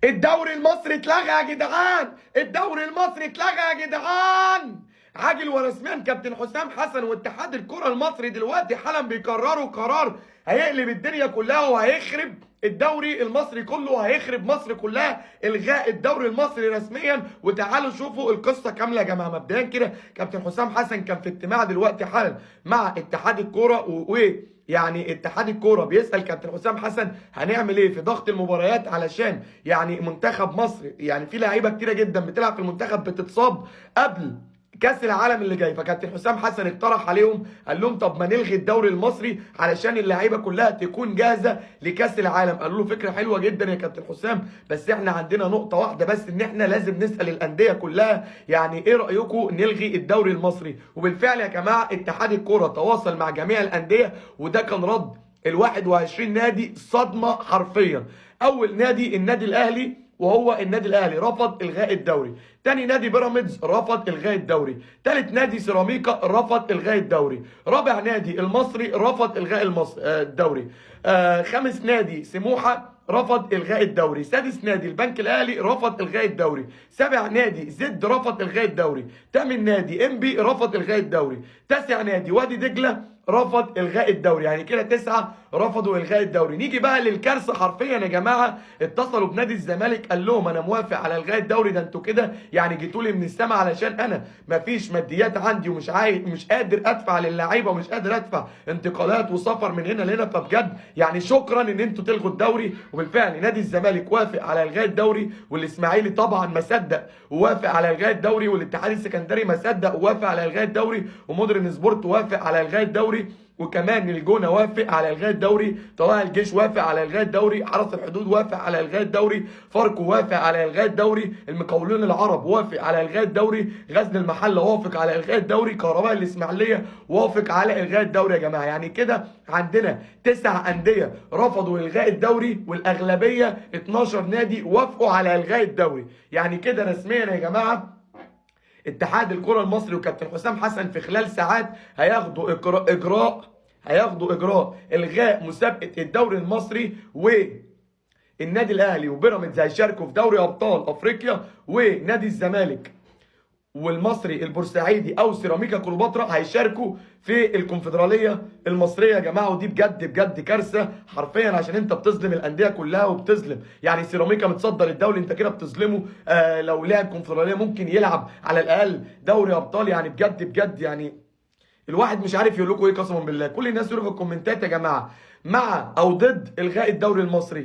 الدوري المصري اتلغى يا جدعان، الدوري المصري اتلغى يا جدعان. عاجل ورسميا كابتن حسام حسن واتحاد الكرة المصري دلوقتي حالا بيقرروا قرار هيقلب الدنيا كلها وهيخرب الدوري المصري كله وهيخرب مصر كلها، الغاء الدوري المصري رسميا. وتعالوا شوفوا القصة كاملة يا جماعة. مبدئيا كده كابتن حسام حسن كان في اجتماع دلوقتي حالا مع اتحاد الكرة يعني اتحاد الكورة بيسال كابتن حسام حسن هنعمل ايه في ضغط المباريات، علشان يعني منتخب مصر يعني في لعيبة كتيرة جدا بتلعب في المنتخب بتتصاب قبل كاس العالم اللي جاي. فكابتن حسام حسن اقترح عليهم، قال لهم طب ما نلغي الدوري المصري علشان اللعيبة كلها تكون جاهزة لكاس العالم. قالوا له فكرة حلوة جدا يا كابتن حسام، بس احنا عندنا نقطة واحدة بس، ان احنا لازم نسال الاندية كلها يعني ايه رايكم نلغي الدوري المصري. وبالفعل يا جماعة اتحاد الكورة تواصل مع جميع الاندية، وده كان رد ال 21 نادي، صدمة حرفيا. اول نادي النادي الاهلي، وهو النادي الاهلي رفض الغاء الدوري. تاني نادي بيراميدز رفض الغاء الدوري. تالت نادي سيراميكا رفض الغاء الدوري. رابع نادي المصري رفض الغاء الدوري. خامس نادي سموحه رفض الغاء الدوري. سادس نادي البنك الاهلي رفض الغاء الدوري. سابع نادي زد رفض الغاء الدوري. ثامن نادي انبي رفض الغاء الدوري. تاسع نادي وادي دجله رفض الغاء الدوري. يعني كده 9 رفضوا الغاء الدوري. نيجي بقى للكارثه حرفيا يا جماعة، اتصلوا بنادي الزمالك قال لهم انا موافق على الغاء الدوري، ده انتوا كده يعني جيتوا لي من السما، علشان انا مفيش ماديات عندي ومش عايز مش قادر ادفع للعيبة ومش قادر ادفع انتقالات وسفر من هنا لهنا، فبجد يعني شكرا ان انتوا تلغوا الدوري. وبالفعل نادي الزمالك وافق على الغاء الدوري، والاسماعيلي طبعا ما صدق ووافق على الغاء الدوري، والاتحاد السكندري ما صدق ووافق على الغاء الدوري، ومودرن سبورت وافق على الغاء الدوري، وكمان الجونه وافق على الغاء الدوري، طلائع الجيش وافق على الغاء الدوري، حرس الحدود وافق على الغاء الدوري، فاركو وافق على الغاء الدوري، المقاولون العرب وافق على الغاء الدوري، غزل المحلة وافق على الغاء الدوري، كهرباء الاسماعيلية وافق على الغاء الدوري يا جماعة. يعني كده عندنا 9 اندية رفضوا الغاء الدوري، والاغلبيه 12 نادي وافقوا على الغاء الدوري. يعني كده رسميا يا جماعة اتحاد الكره المصري وكابتن حسام حسن في خلال ساعات هياخدوا اجراء الغاء مسابقة الدوري المصري، والنادي الاهلي وبيراميدز هيشاركوا في دوري ابطال افريقيا، ونادي الزمالك والمصري البورسعيدي او سيراميكا كليوباترا هيشاركوا في الكونفدراليه المصرية يا جماعة. ودي بجد بجد كارثة حرفيا، عشان انت بتظلم الاندية كلها وبتظلم يعني سيراميكا متصدر الدوري، انت كده بتظلمه. لو لعب كونفدراليه ممكن يلعب على الاقل دوري ابطال. يعني بجد بجد يعني الواحد مش عارف يقول لكم ايه قسما بالله. كل الناس يقولوا في الكومنتات يا جماعة مع او ضد الغاء الدوري المصري.